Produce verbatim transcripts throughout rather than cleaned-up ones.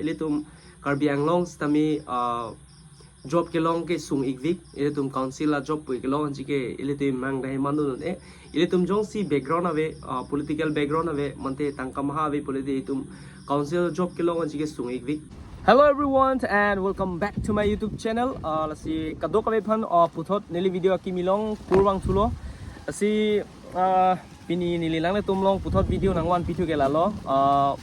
Ilitum Karbi Anglong sitame, ah, job kelong kesung-ikvik, ilitum council a job pu kelong anchike ilitum mang dai mandun-un-e. Ilitum jongsi background ave, ah, political background ave, mate tangka maha ave pu lete itum council job kelong anchike sung-ikvik. Hello everyone and welcome back to my YouTube channel. Ah, lasi kadokave aphan, ah, puthot neli video akimi along kurvangthulo. Lasi, ah, pini neli nanglitum along puthot video nangvanpithu ke lalo. Ah,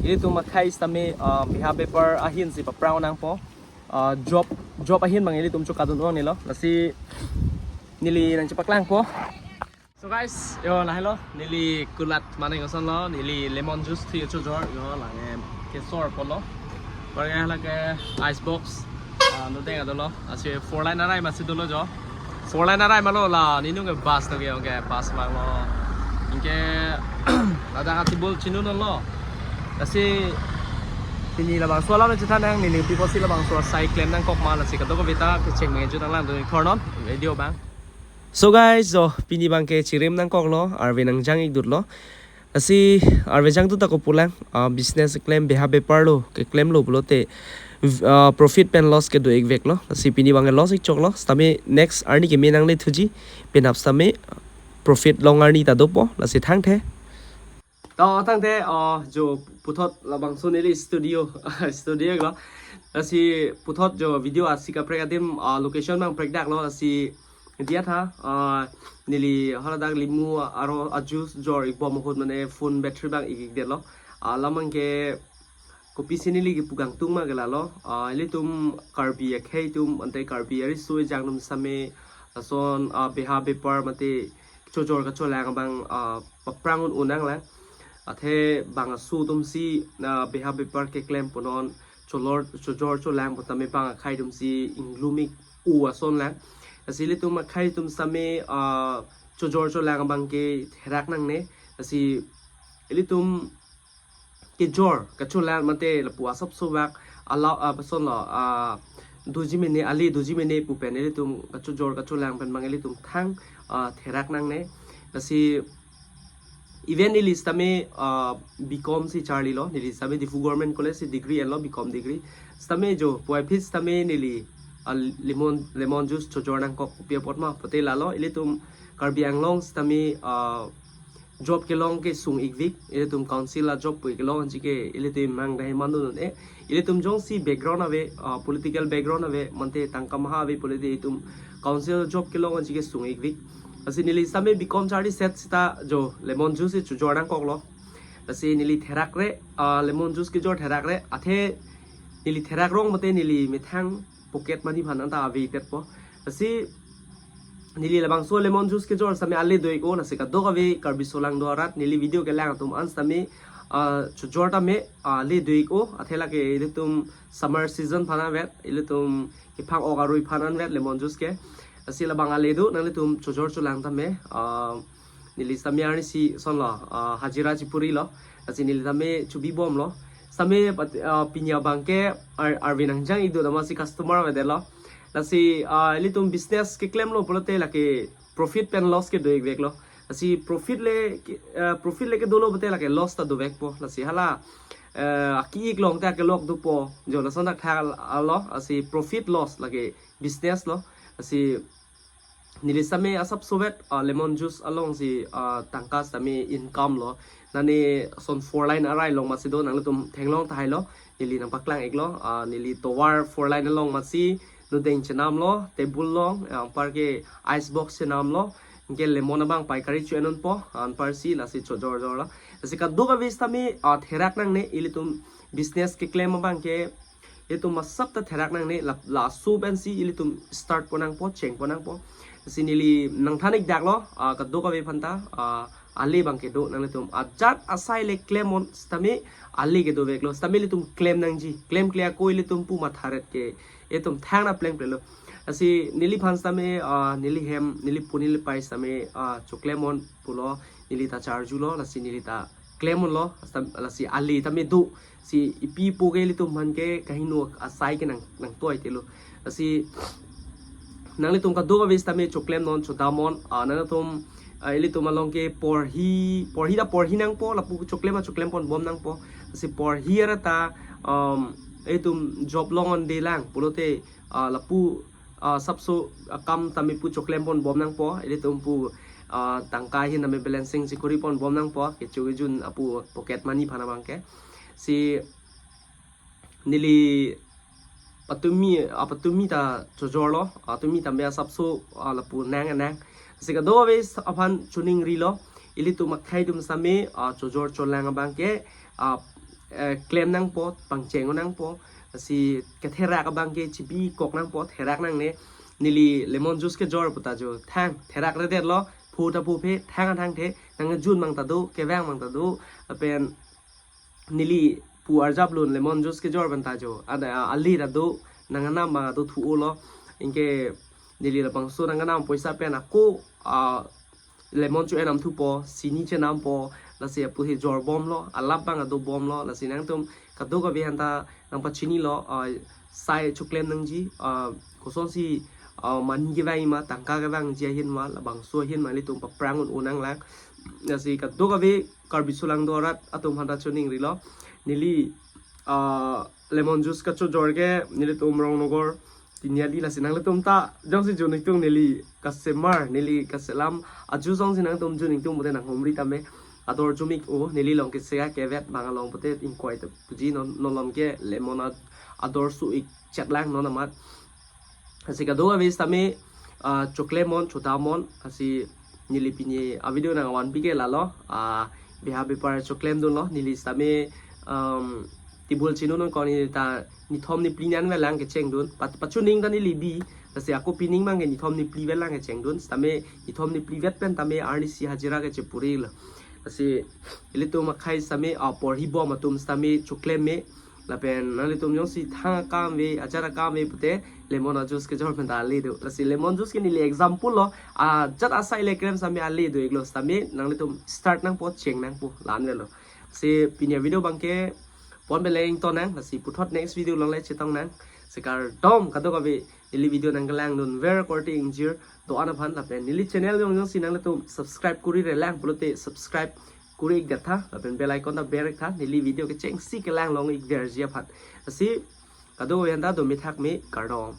ilitum akhei sitame, ah, beha bepar ahin si paprang nangpo. Ah, job, job ahin abang ilitum chokadun-un-elo. Lasi neli nangchepaklangpo. So guys, yo lahelo, neli kulat mane kosonlo, neli lemon juice thi chojor, yo lake kesor polo. Parke lake ice box, ah, nodeng adolo, lasi four line arai masi dolo jo. Four line arai malo la, ninung ke bus to ke, oke, bus abang lo. Anke ladak atibul chinun lo. Lasi pini labangso alam chethan nang, neli pi apotsi labangso asai klem nangkok ma, lasi kadokave ta kecheng mengejut nanglang do, thornon video abang. So guys, jo pini abangke chirim nangkoklo, arve nangjang-ikdutlo. Lasi arve jangdut ako pulang, ah, business keklem beha bepar lo, keklemlo pulote, v-, ah, profit pen loss kedo-ikveklo. Lasi pini abangke loss-ik choklo, sitame next arni keme nanglethuji, penap sitame profit long arni ta dopo, lasi thangthe. To thangthe, ah, jo puthot labangso neli studio, studio lo. Lasi puthot jo video asi kaprek adim, ah, location abang prekdaklo, lasi diya tha, ah, neli haladak limu aro a-juice jor-ikbom ahut mane phone battery abang ik-ikdetlo. Ah, labangke kopisi neli kepu kangtung ma ke lalo. Ah, ilitum Karbi akhei atum ante Karbi ariso ejang atum sitame lason, ah, beha bepar mate chojor kacholang abang, ah, paprang un-un nanglang. Athe bang aso atumsi, ah, beha bepar keklem punon, cholor, chojor cholang pu tame bang akhei atumsi inglumik u ason lang. Lasi ilitum akhei atum sitame, ah, chojor cholang abangke therak nangne. Lasi ilitum kejor kacholang mate lapu asapso bak ala, ah, pasonlo, ah, doji mene, ale doji mene pu pen ilitum kachojor kacholang pen abang ilitum thang, ah, therak nangne. Lasi even neli sitame, ah, B Com si charlilo, neli sitame Diphu Government College si degree enlo, B Com degree. Sitame jo puvoiphit sitame neli, ah, lemon, lemon juice chojor nangkok kopi apot ma pulote lalo, ilitum Karbi Anglong sitame, ah, job kelong kesung-ikvik, ilitum council a job pu kelong anchike ilitum mang dai mandun-un-e. Ilitum jongsi background ave, ah, political background ave, mate tangka maha ave pu lete itum council job kelong anchike sung-ikvik. Lasi neli sitame B Com charli set sita jo lemon juice si chojor nangkoklo. Lasi neli therakre, ah, lemon juice kejor therakre, athe neli therak rong mate neli methang pocket money aphan anta ave-ikdetpo. Lasi neli labangso lemon juice kejor sitame ale do-ik-o, lasi kadokave Karbi solangdo arat neli video kelang atum an sitame, ah, chojor tame, ah, ale do-ik-o, athe lake ilitum summer season aphan anvet, ilitum kephang-ok arui aphan anvet lemon juice ke. Lasi labang ale do, nanglitum chojor cholang tame, ah, neli sitame arnisi sonlo, ah, hajira chipurilo. Lasi neli tame chobibomlo. Sitame pat-, ah, pini abangke ar-, arve nangjang-ikdut amatsi customer avedetlo. Lasi, ah, ilitum business keklemlo pulote lake profit pen loss kedo-ikveklo. Lasi profit le ke, ah, profit le kedolo pulote lake loss ta dovekpo. Lasi hala, eh, aki-ik along ta kelok dopo. Jo lason thakthak alo. Lasi profit loss lake business lo. Lasi neli sitame asapsovet, ah, lemon juice alongsi, ah, tangka sitame income lo. Nane son four line arai along masi do, nanglitum theklong tahailo. Neli nangpaklang-iklo, ah, neli tovar four line along masi nodeng chenamlo, table along, ah, anparke ice box chenamlo. Anke lemon abang paikari cho-en-unpo, ah, anparsi lasi chojor jorlo. Lasi kadokave sitame, ah, therak nangne, ilitum business keklem abangke, ilitum asap ta therak nangne, la, laso pensi ilitum start pon nangpo, cheng pon nangpo. Lasi neli nangthan-ikdaklo, ah, kadokave aphanta, ah, ale abangke do, nanglitum ajat asai le klemnon sitame ale kedoveklo, sitame ilitum klem nangji, klemkle ako ilitum pu matharet ke, itum thang na plengplelo. Lasi neliphan sitame, ah, neli hem, neli pu neli pai sitame, ah, choklemnon pulo, neli ta charjulo, lasi neli ta klemnonlo, lasi ale tame do, si ipi ipo ke ilitum aphan ke kahingno asai ke nang, nangtoitelo. Lasi nanglitum kadokave sitame choklemnon, chodamnon, ah, nanglitum, ah, ilitum along ke porhi, porhi ta porhi nangpo, lapu choklem ta choklem ponbom nangpo. Lasi porhi arat ta, um, itum job longonde lang pulote, ah, lapu, ah, sapso akam tame pu choklem pon bom nangpo, ilitum pu, ah, tangka ahin tame balancing chikori pon bom nangpo, kecho kejun apu pocket money aphan abang ke. Si neli patumi, ah, patumi ta chojorlo, ah, tumi tame asapso, ah, lapu nang nang. Si kadokave aphan choningrilo, ilitum akhei atum sitame, ah, chojor cholang abang ke, ah, eh, klem nangpo, pangcheng nangpo, si ketherak abang ke chibikok nangpo, therak nangne, neli lemon juice kejor puta jo, thang, therak redetlo, phu ta phu phe, thang thang the, nangkejun abang ta do, kevang abang ta do, lapen neli pu arjap lun lemon juice kejor abang ta jo, ada, ah, ale ta do, nangnam abang ta do thu-olo, anke neli labangso nangnam poisa pen ako, ah, lemon cho-en nam thupo, sini chenampo, lasi apu he jor bomlo, alap abang ta do bomlo, lasi nangtum kadokave aphanta nangpachinilo, ah, sai choklem nangji, ah, kosonsi, ah, money kevang ma, tangka kevangji ahin ma, labangso ahin ma ilitum paprang un-o nanglang. Lasi kadokave Karbi Sulang do arat atum aphanta choningrilo. Neli, ah, lemon juice kachojor ke nelitum Rongnogor Tiniali, lasi nanglitum ta jongsi jun ingtung neli kasemar, neli kaselam a-juice jongsi nangtum jun ingtung pute nanghumri tame, ador jumik o, neli along ke sega kevet abang along pute ingkoi ta puji non, non along ke lemon a-, ador su-ik chetlang non amat. Lasi kadokave sitame, ah, choklem non, chodam non, lasi neli pini avideo nangvanpi ke lalo, ah, beha bepar choklem dunlo, neli sitame, um, tibul chinu non ko neli ta nithom niphli an velang kecheng dun, pat-, pachuning ta neli bi, lasi ako pining abang ke nithom niphli velang kecheng dun, sitame nithom niphli vet pen tame arnisi hajira ke chepurilo. Lasi ilitum akhei sitame, ah, porhi bom atum sitame choklem me, lapen nanglitum jongsi thang akam ave, ajat akam ave pute lemon a-juice kejor pen ta ale do. Lasi lemon juice ke neli example lo, ajat asai le krem sitame ale do-iklo, sitame nanglitum start nangpo, cheng nangpo, la-an avelo. Si pini avideo abang ke pon beleng to nang, lasi puthot next video along le chetong nang. Si kardom kadokave, neli video nangkelang dunver korte ingjir do-an aphan, lapen neli channel jong jongsi nanglitum subscribe kori relang pulote subscribe kori-ik detha, lapen bell icon ta ber-ik tha, neli video kechengsi kelang long-ik verji aphan. Lasi kadokave aphanta do mithak me, kardom.